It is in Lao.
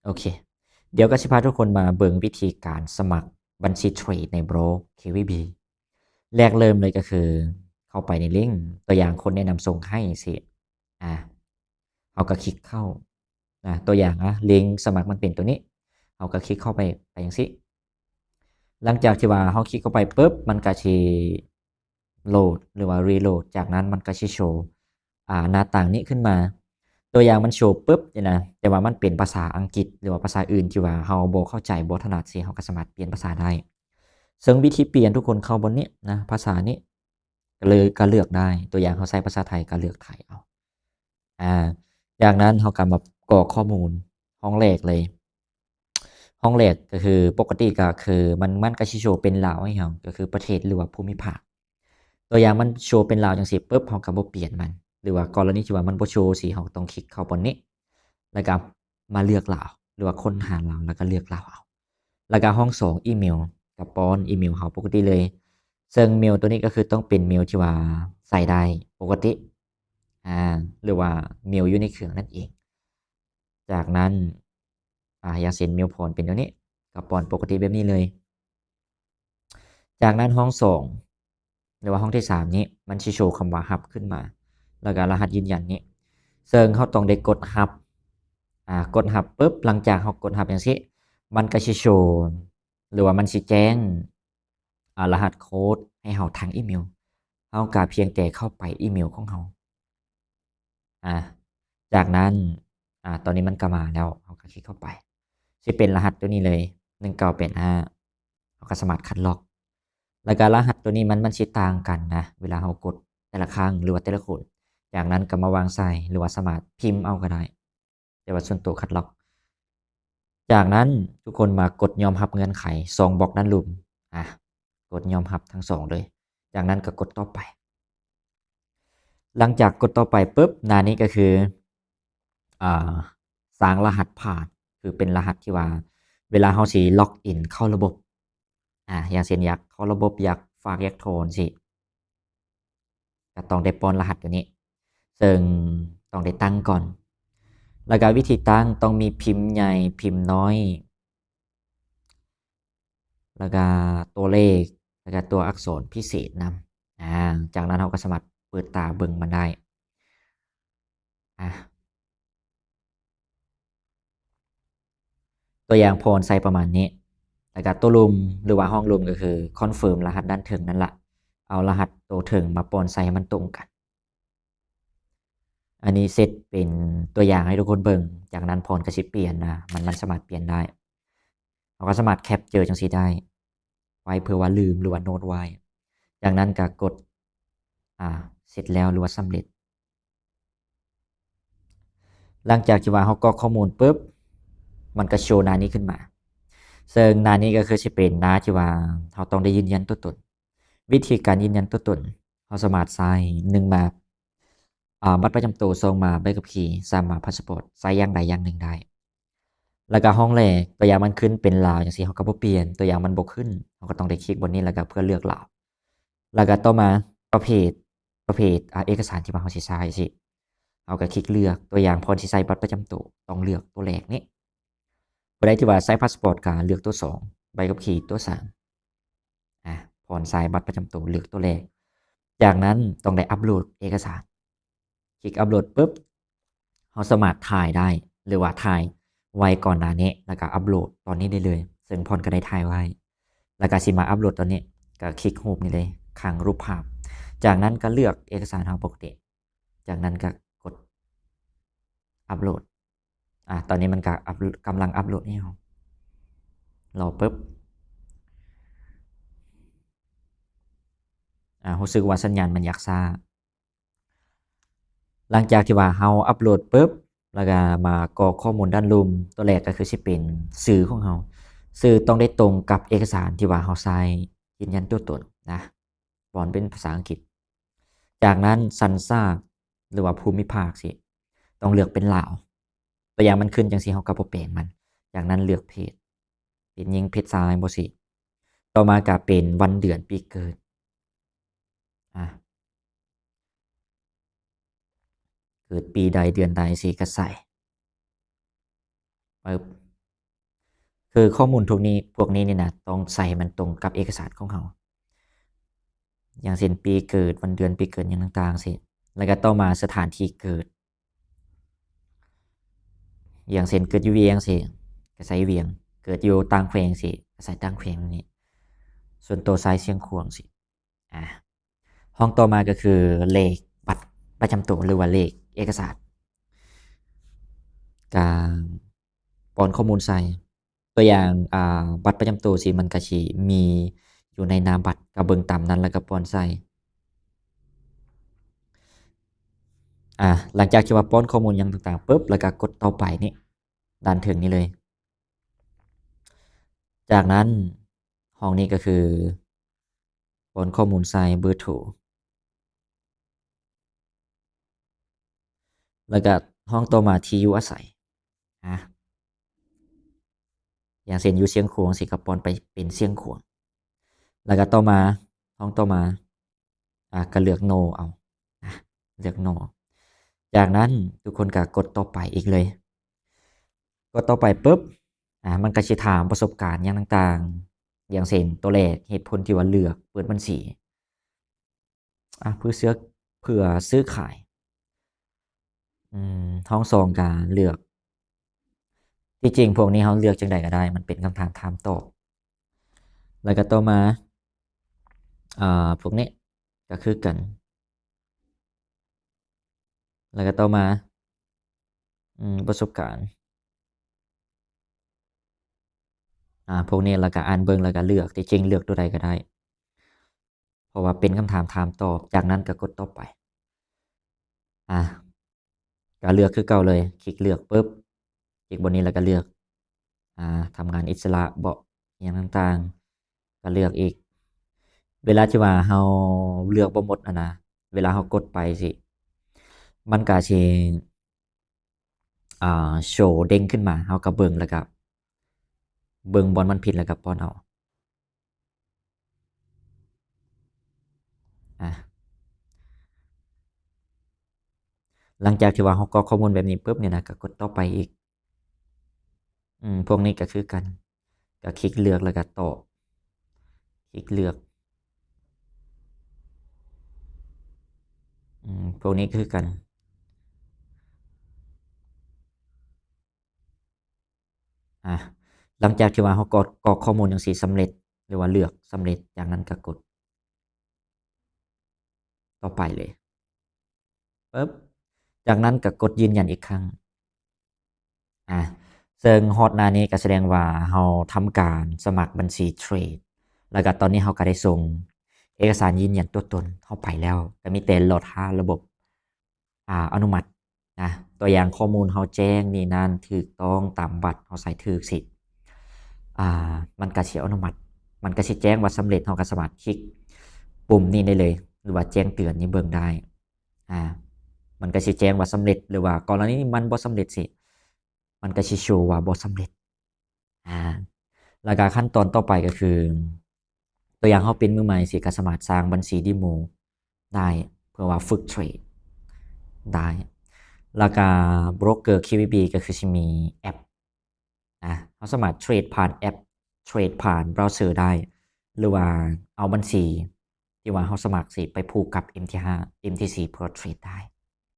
ໂອເຄ ດຽວກໍຊິພາທຸກຄົນມາເບິ່ງວິທີການສະໝັກບັນຊີເທຣດໃນໂບຣກ ເຄວີບີ. ແລກເລີ່ມເລີຍກໍຄືເຂົ້າໄປໃນລິ້ງ ຕົວຢ່າງຄົນແນະນຳສົ່ງໃຫ້ຊີ້ ອາ ເຮົາກໍຄລິກເຂົ້ານະ ຕົວຢ່າງນະ ລິ້ງສະໝັກມັນເປັນຕົວນີ້ ເຮົາກໍຄລິກເຂົ້າໄປ ໄປຈັ່ງຊີ້. ຫຼັງຈາກທີ່ວ່າເຮົາຄລິກເຂົ້າໄປປຶບ ມັນກໍຊິໂຫຼດ ຫຼືວ່າຣີໂຫຼດ ຈາກນັ້ນມັນກໍຊິໂຊ ອາ ໜ້າຕ່າງນີ້ຂຶ້ນມາ. ຕົວຢ່າງມັນໂຊປຶບນີ້ນະ ແຕ່ວ່າມັນເປັນພາສາອັງກິດ ຫຼືວ່າພາສາອື່ນທີ່ວ່າເຮົາບໍ່ເຂົ້າໃຈ ບໍ່ຖະໜັດຊີ້ ເຮົາກໍສາມາດປ່ຽນພາສາໄດ້. ເຊິ່ງວິທີປ່ຽນ ທຸກຄົນເຂົ້າບ່ອນນີ້ນະ ພາສານີ້ ກໍເລີຍ ກໍເລືອກໄດ້. ຕົວຢ່າງເຮົາໃຊ້ພາສາໄທ ກໍເລືອກໄທເອົາ. ອາ ຈາກນັ້ນເຮົາກໍມາກອກຂໍ້ມູນຫ້ອງແລກເລີຍ. ຫ້ອງແລກກໍຄື ປົກກະຕິກໍຄືມັນ ມັນກໍຊິໂຊເປັນລາວໃຫ້ເຮົາ ກໍຄືປະເທດ ຫຼືວ່າພູມິພາກ. ຕົວຢ່າງມັນໂຊເປັນລາວຈັ່ງຊີ້ປຶບ ເຮົາກໍບໍ່ປ່ຽນມັນ ຫຼືວ່າກໍລະນີທີ່ວ່າມັນບໍ່ໂຊຊີ້ ເຮົາກໍຕ້ອງຄລິກເຂົ້າບ່ອນນີ້ ແລ້ວກໍມາເລືອກລາວ ຫຼືວ່າຄົ້ນຫາລາວ ແລ້ວກໍເລືອກລາວເອົາ. ແລ້ວກໍຫ້ອງສອງ ອີເມວ ກໍປ້ອນອີເມວເຮົາປົກກະຕິເລີຍ. ເຊິ່ງເມວຕົວນີ້ກໍຄືຕ້ອງເປັນເມວທີ່ວ່າໃຊ້ໄດ້ປົກກະຕິ ອາ ຫຼືວ່າເມວຢູ່ໃນເຄື່ອງນັ້ນເອງ. ຈາກນັ້ນ ອາ ຢ່າງເຊັ່ນເມວພອນເປັນຕົວນີ້ ກໍປ້ອນປົກກະຕິແບບນີ້ເລີຍ. ຈາກນັ້ນຫ້ອງສອງ ຫຼືວ່າຫ້ອງທີສາມນີ້ ມັນຊິໂຊຄຳວ່າຮັບຂຶ້ນມາ ແລ້ວກໍລະຫັດຢືນຢັນນີ້ ເຊິ່ງເຮົາຕ້ອງໄດ້ກົດຮັບ. ອາ ກົດຮັບປຶບ ຫຼັງຈາກເຮົາກົດຮັບຈັ່ງຊີ້ ມັນກໍຊິໂຊ ຫຼືວ່າມັນຊິແຈ້ງ ອາ ລະຫັດໂຄດໃຫ້ເຮົາທາງອີເມວ. ເຮົາກໍພຽງແຕ່ເຂົ້າໄປອີເມວຂອງເຮົາ. ອາ ຈາກນັ້ນ ອາ ຕອນນີ້ມັນກໍມາແລ້ວ ເຮົາກໍຄລິກເຂົ້າໄປ ຊິເປັນລະຫັດຕົວນີ້ເລີຍ ໜຶ່ງເກົ້າແປດຫ້າ ເຮົາກໍສາມາດຄັດລອກ. ແລ້ວກໍລະຫັດຕົວນີ້ມັນ ມັນຊິຕ່າງກັນນະ ເວລາເຮົາກົດແຕ່ລະຄັ້ງ ຫຼືວ່າແຕ່ລະຄົນ. ຈາກນັ້ນກໍມາວາງໃສ່ ຫຼືວ່າສາມາດພິມເອົາກໍໄດ້ ແຕ່ວ່າສ່ວນຕົວຄັດລອກ. ຈາກນັ້ນທຸກຄົນມາກົດຍອມຮັບເງື່ອນໄຂ ສອງບລັອກດ້ານລຸ່ມ ອາ ກົດຍອມຮັບທັງສອງເລີຍ. ຈາກນັ້ນກໍກົດຕໍ່ໄປ. ຫຼັງຈາກກົດຕໍ່ໄປປຶບ ໜ້ານີ້ກໍຄື ອາ ສ້າງລະຫັດຜ່ານ ຄືເປັນລະຫັດທີ່ວ່າເວລາເຮົາຊິລັອກອິນເຂົ້າລະບົບ ອາ ຢ່າງເຊັ່ນຢາກເຂົ້າລະບົບ ຢາກຝາກ ຢາກຖອນຊີ້ ກໍຕ້ອງໄດ້ປ້ອນລະຫັດຕົວນີ້ ເຊິ່ງຕ້ອງໄດ້ຕັ້ງກ່ອນ. ແລ້ວກໍວິທີຕັ້ງຕ້ອງມີພິມໃຫຍ່ ພິມນ້ອຍ ແລ້ວກະຕົວເລກ ແລ້ວກະຕົວອັກສອນພິເສດນຳ. ອາ ຈາກນັ້ນເຮົາກໍສາມາດເປີດຕາເບິ່ງມັນໄດ້. ອາ ຕົວຢ່າງພອນໃສ່ປະມານນີ້ ແລ້ວກະຕົວລຸ່ມ ຫຼືວ່າຫ້ອງລຸ່ມ ກໍຄືຄອນເຟີມລະຫັດດ້ານເທິງນັ້ນລະ ເອົາລະຫັດໂຕເທິງມາປ້ອນໃສ່ໃຫ້ມັນຕົງກັນ. ອັນນີ້ເຊັດເປັນຕົວຢ່າງໃຫ້ທຸກຄົນເບິ່ງ. ຈາກນັ້ນພອນກໍຊິປ່ຽນນະ ມັນ ມັນສາມາດປ່ຽນໄດ້. ເຮົາກໍສາມາດແຄັບເຈີຈັ່ງຊີ້ໄດ້ ໄວ້ເພື່ອວ່າລືມ ຫຼືວ່າໂນ້ດໄວ້. ຈາກນັ້ນກໍກົດ ອາ ເສັດແລ້ວ ຫຼືວ່າສຳເລັດ. ຫຼັງຈາກທີ່ວ່າເຮົາກອກຂໍ້ມູນປຶບ ມັນກໍໂຊໜ້ານີ້ຂຶ້ນມາ. ເຊິ່ງໜ້ານີ້ກໍຄືຊິເປັນໜ້າທີ່ວ່າເຮົາຕ້ອງໄດ້ຢືນຢັນຕົວຕົນ. ວິທີການຢືນຢັນຕົວຕົນ ເຮົາສາມາດໃຊ້ ໜຶ່ງມາ ອາ ບັດປະຈຳໂຕ, ສອງມາໃບຂັບຂີ່, ສາມມາພາສປອດ, ໃຊ້ຢ່າງໃດຢ່າງໜຶ່ງໄດ້. ແລ້ວກໍຫ້ອງແລກ ຕົວຢ່າງມັນຂຶ້ນເປັນລາວຈັ່ງຊີ້ ເຮົາກໍບໍ່ປ່ຽນ, ຕົວຢ່າງມັນບໍ່ຂຶ້ນ ເຮົາກໍຕ້ອງໄດ້ຄລິກບ່ອນນີ້ ແລ້ວກໍເພື່ອເລືອກລາວ. ແລ້ວກໍຕໍ່ມາປະເພດ ປະເພດ ອາ ເອກະສານທີ່ວ່າເຮົາຊິໃຊ້ຊີ້ ເຮົາກໍຄລິກເລືອກ. ຕົວຢ່າງພອນຊິໃຊ້ບັດປະຈຳໂຕ ຕ້ອງເລືອກຕົວແລກນີ້. ຜູ້ໃດທີ່ວ່າໃຊ້ພາສປອດກໍເລືອກຕົວສອງ, ໃບຂັບຂີ່ຕົວສາມ. ອາ ພອນໃຊ້ບັດປະຈຳໂຕເລືອກຕົວແລກ. ຈາກນັ້ນຕ້ອງໄດ້ອັບໂຫຼດເອກະສານ. ຄລິກອັບໂຫຼດປຶບ ເຮົາສາມາດຖ່າຍໄດ້ ຫຼືວ່າຖ່າຍໄວ້ກ່ອນໜ້ານີ້ ແລ້ວກໍອັບໂຫຼດຕອນນີ້ໄດ້ເລີຍ. ເຊິ່ງພອນກໍໄດ້ຖ່າຍໄວ້ ແລ້ວກໍຊິມາອັບໂຫຼດຕອນນີ້ ກໍຄລິກຮູບນີ້ເລີຍ ຂັງຮູບພາບ. ຈາກນັ້ນກໍເລືອກເອກະສານເຮົາປົກກະຕິ. ຈາກນັ້ນກໍກົດອັບໂຫຼດ. ອາ ຕອນນີ້ມັນກໍອັບ ກຳລັງອັບໂຫຼດໃຫ້ເຮົາ. ລໍປຶບ. ອາ ຮູ້ສຶກວ່າສັນຍານມັນຢາກຊ້າ. ຫຼັງຈາກທີ່ວ່າເຮົາອັບໂຫຼດປຶບ ແລ້ວກໍມາກອກຂໍ້ມູນດ້ານລຸ່ມ. ຕົວແລກກໍຄືຊິເປັນຊື່ຂອງເຮົາ. ຊື່ຕ້ອງໄດ້ຕົງກັບເອກະສານທີ່ວ່າເຮົາໃຊ້ຢືນຢັນຕົວຕົນນະ. ປ້ອນເປັນພາສາອັງກິດ. ຈາກນັ້ນສັນຊາດ ຫຼືວ່າພູມິພາກຊິ ຕ້ອງເລືອກເປັນລາວ. ຕົວຢ່າງມັນຂຶ້ນຈັ່ງຊີ້ ເຮົາກໍບໍ່ແປງມັນ. ຈາກນັ້ນເລືອກເພດ ເປັນຍິງເພດຊາຍບໍ່ຊິ. ຕໍ່ມາກໍເປັນວັນເດືອນປີເກີດ. ອາ ເກີດປີໃດເດືອນໃດຊິກໍໃສ່. ປຶບ. ຄືຂໍ້ມູນພວກນີ້ ພວກນີ້ນີ້ນະ ຕ້ອງໃສ່ໃຫ້ມັນຕົງກັບເອກະສານຂອງເຮົາ ຢ່າງເຊັ່ນ ປີເກີດ, ວັນເດືອນປີເກີດ ຫຍັງຕ່າງໆ ຊີ້ ແລ້ວກໍຕໍ່ມາສະຖານທີ່ເກີດ ຢ່າງເຊັ່ນ ເກີດຢູ່ວຽງຊີ້ ກໍໃສ່ວຽງ, ເກີດຢູ່ຕ່າງແຂວງຊີ້ ກໍໃສ່ຕ່າງແຂວງນີ້, ສ່ວນໂຕໃສ່ຊຽງຂວາງຊີ້. ອາ ຫ້ອງຕໍ່ມາກໍຄືເລກບັດປະຈຳໂຕ ຫຼືວ່າເລກເອກະສານ ກະປ້ອນຂໍ້ມູນໃສ່. ຕົວຢ່າງ ອາ ບັດປະຈຳໂຕຊີ້ ມັນກະຊິມີຢູ່ໃນໜ້າບັດ ກະເບິ່ງຕາມນັ້ນ ແລ້ວກະປ້ອນໃສ່. ອາ ຫຼັງຈາກທີ່ວ່າປ້ອນຂໍ້ມູນຫຍັງຕ່າງໆປຶບ ແລ້ວກະກົດຕໍ່ໄປນີ້ ດ້ານເທິງນີ້ເລີຍ. ຈາກນັ້ນ ຫ້ອງນີ້ກໍຄືປ້ອນຂໍ້ມູນໃສ່ເບີໂທ ແລ້ວກະຫ້ອງຕໍ່ມາທີ່ຢູ່ອາໄສ ອາ ຢ່າງເຊັ່ນ ຢູ່ຊຽງຂວາງຊີ້ ກໍປ້ອນໄປເປັນຊຽງຂວາງ ແລ້ວກະຕໍ່ມາ ຫ້ອງຕໍ່ມາ ອາ ກໍເລືອກ No ເອົາ ນະ ເລືອກ No. ຈາກນັ້ນທຸກຄົນກໍກົດຕໍ່ໄປອີກເລີຍ. ກົດຕໍ່ໄປປຶບ ອາ ມັນກໍຊິຖາມປະສົບການຫຍັງຕ່າງໆ ຢ່າງເຊັ່ນ ຕົວແລກ ເຫດຜົນທີ່ວ່າເລືອກເປີດບັນຊີ ອາ ເພື່ອເຊື້ອ ເພື່ອຊື້ຂາຍ. ອືມ ຫ້ອງສອງກໍເລືອກ ທີ່ຈິງພວກນີ້ເຮົາເລືອກຈັ່ງໃດກໍໄດ້ ມັນເປັນຄຳຖາມຖາມຕອບ. ແລ້ວກໍຕໍ່ມາ ອາ ພວກນີ້ກໍຄືກັນ ແລ້ວກໍຕໍ່ມາ ອືມ ປະສົບການ ອາ ພວກນີ້ ແລ້ວກໍອ່ານເບິ່ງ ແລ້ວກໍເລືອກ ທີ່ຈິງເລືອກຕົວໃດກໍໄດ້ ເພາະວ່າເປັນຄຳຖາມຖາມຕອບ. ຈາກນັ້ນກໍກົດຕໍ່ໄປ ອາ ກໍເລືອກຄືເກົ່າເລີຍ ຄລິກເລືອກປຶບ ຄລິກບ່ອນນີ້ແລ້ວກໍເລືອກ ອາ ທຳງານອິດສະຫຼະເບາະ ຫຍັງຕ່າງໆ ກໍເລືອກອີກ. ເວລາທີ່ວ່າເຮົາເລືອກບໍ່ໝົດຫັ້ນນະ ເວລາເຮົາກົດໄປຊີ້ ມັນກໍຊິ ອາ ໂຊເດ້ງຂຶ້ນມາ ເຮົາກໍເບິ່ງ ແລ້ວກໍເບິ່ງບ່ອນມັນຜິດ ແລ້ວກໍປ້ອນເອົາ. ອາ ຫຼັງຈາກທີ່ວ່າເຮົາກອກຂໍ້ມູນແບບນີ້ປຶບນີ້ນະ ກໍກົດຕໍ່ໄປອີກ. ອືມ ພວກນີ້ກໍຄືກັນ ກໍຄລິກເລືອກ ແລ້ວກໍຕໍ່ ຄລິກເລືອກ. ອືມ ພວກນີ້ຄືກັນ. ອາ ຫຼັງຈາກທີ່ວ່າເຮົາກອກ ກອກຂໍ້ມູນຈັ່ງຊີ້ສຳເລັດ ຫຼືວ່າເລືອກສຳເລັດ ຈາກນັ້ນກໍກົດຕໍ່ໄປເລີຍ ປຶບ ຈາກນັ້ນກໍກົດຢືນຢັນອີກຄັ້ງ. ອາ ເຊິ່ງຮອດໜ້ານີ້ກໍສະແດງວ່າເຮົາທຳການສະໝັກບັນຊີເທຣດ ແລ້ວກໍຕອນນີ້ເຮົາກໍໄດ້ສົ່ງເອກະສານຢືນຢັນຕົວຕົນເຮົາໄປແລ້ວ ກໍມີແຕ່ລໍຖ້າລະບົບ ອາ ອະນຸມັດນະ. ຕົວຢ່າງຂໍ້ມູນເຮົາແຈ້ງນີ້ນັ້ນຖືກຕ້ອງຕາມບັດ ເຮົາໃສ່ຖືກຊິ ອາ ມັນກະຊິອະນຸມັດ ມັນກະຊິແຈ້ງວ່າສຳເລັດ ເຮົາກະສາມາດຄລິກປຸ່ມນີ້ໄດ້ເລີຍ ຫຼືວ່າແຈ້ງເຕືອນນີ້ເບິ່ງໄດ້. ອາ ມັນກະຊິແຈ້ງວ່າສຳເລັດ ຫຼືວ່າກໍລະນີມັນບໍ່ສຳເລັດຊິ ມັນກະຊິໂຊວ່າບໍ່ສຳເລັດ. ອາ ແລ້ວກະຂັ້ນຕອນຕໍ່ໄປກໍຄື ຕົວຢ່າງເຮົາເປັນມືໃໝ່ຊິ ກໍສາມາດສ້າງບັນຊີເດໂມໄດ້ ເພື່ອວ່າຝຶກເທຣດໄດ້. ແລ້ວກະໂບຣກເກີ ຄິວວີບີ ກໍຄືຊິມີແອັບນະ ເຮົາສາມາດເທຣດຜ່ານແອັບ ເທຣດຜ່ານເບຣາເຊີໄດ້ ຫຼືວ່າເອົາບັນຊີທີ່ວ່າເຮົາສະໝັກຊິໄປຜູກກັບເອັມທີຫ້າ ເອັມທີສີ່ ເພື່ອເທຣດໄດ້.